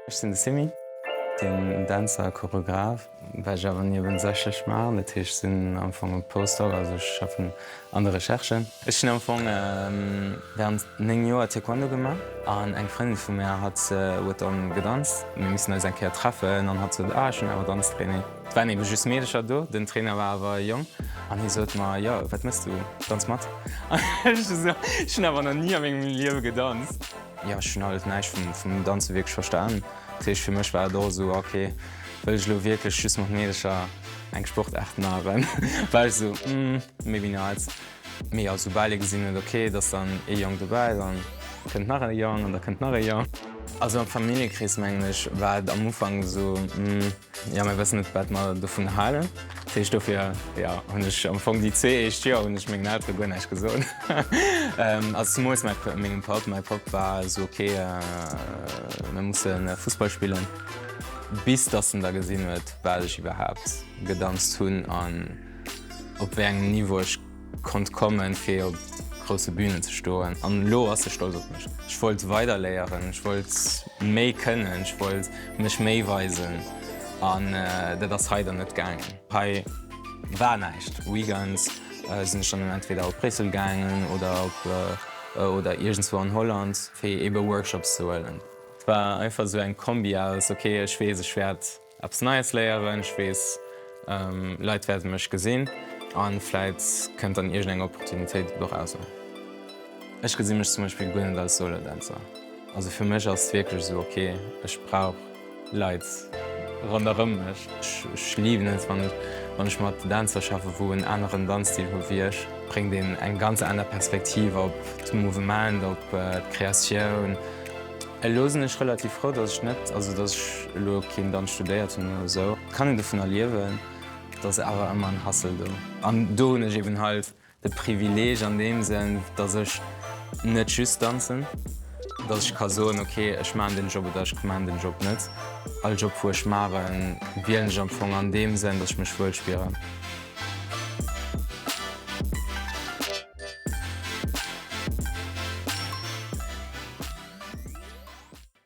Ech sinn de Simi, sinn Dänzer a Choreograph, wat ech awer niewensächlech maachen. Dat heescht, ech sinn am Fong e Postdoc, also ech schaffen an der Recherche. Ech hunn am Fong während 9 Joer Taekwondo gemaach an eng Frëndin vu mär hat huet dann gedanzt. Mir missen eis eng Kéier treffen an hatt sot, ah ech hunn awer Danztraining. Et waren ebe just Meedecher do, den Trainer war awer e Jong an hie sot mer, jo wat mëss du, danz mat. An ech esou, ech hunn awer nach ni a mengem Liewe gedanzt. Jo, ech hunn halt näischt vum Danze wierklech verstanen. Dat heescht, fir mech war et och esou, ok, wëll ech elo wierklech just mat Meedecher eng Sportaart maachen? War ech esou, mm, maybe not. Mee jo, soubal ee gesinn huet, ok, et ass dann ee Jong dobäi, dann kënnt nach e Jong an da kënnt nach e Jong. Also am Familljekrees, mengen ech, war et am Ufank esou, mm, Jo, mir wëssen net, wat mer dovun halen. Dat heescht, dofir, jo, hunn ech am Fong déi zwee éischt Joer hunn ech mengen Eltere guer näischt gesot. Also zemools mäi, mengem Papp. Mäi Papp war esou, ok, mir musse Fussball spillen. Bis datt en da gesinn huet, wat ech iwwerhaapt gedanzt hunn an op wéi engem Niveau ech Konnt kommen fir op grousse Bünen ze stoen an elo ass e stolz op mech. Ech wollt weider léieren, ech wollt méi kënnen, ech wollt mech méi weisen an dat ass hei dann net gaangen. Hei war näischt. Weekends sinn ech dann entweder op Bréissel gaangen oder op oder iergendswou an Holland fir ebe Workshops ze huelen. Et war einfach esou eng Kombi aus ok ech weess ech wäert Eppes Neies léieren, ech weess, Leit wäerte mech gesinn a vläit kënnt dann iergend eng Opportunitéit dorauser. Ech gesi mech zum Beispill guer net als Solodänzer. Also fir mech ass et wierklech esou, ok, ech brauch Leit ronderëm mech. Ech liwen et, wann wann ech mat Dänzer schaffen, wou en aneren Danzstil hu wéi ech. Bréngt een eng ganz aner Perspektiv op d'Mouvement, op d'Kreatioun. Elo sinn ech relativ frou, dass ech net, also dass ech elo keen Danz studéiert hunn oder esou. Et kann een dovunner liewen, et ass awer ëmmer en Hustle do. An do hunn ech eben halt de Privileeg an deem Sënn, dass ech net just danzen, dass ech ka soen, ok, ech maachen den Job oder ech maachen den Job net. All Job wou ech maachen, wielen ech am Fong an deem Sënn, dass ech mech wuel spieren.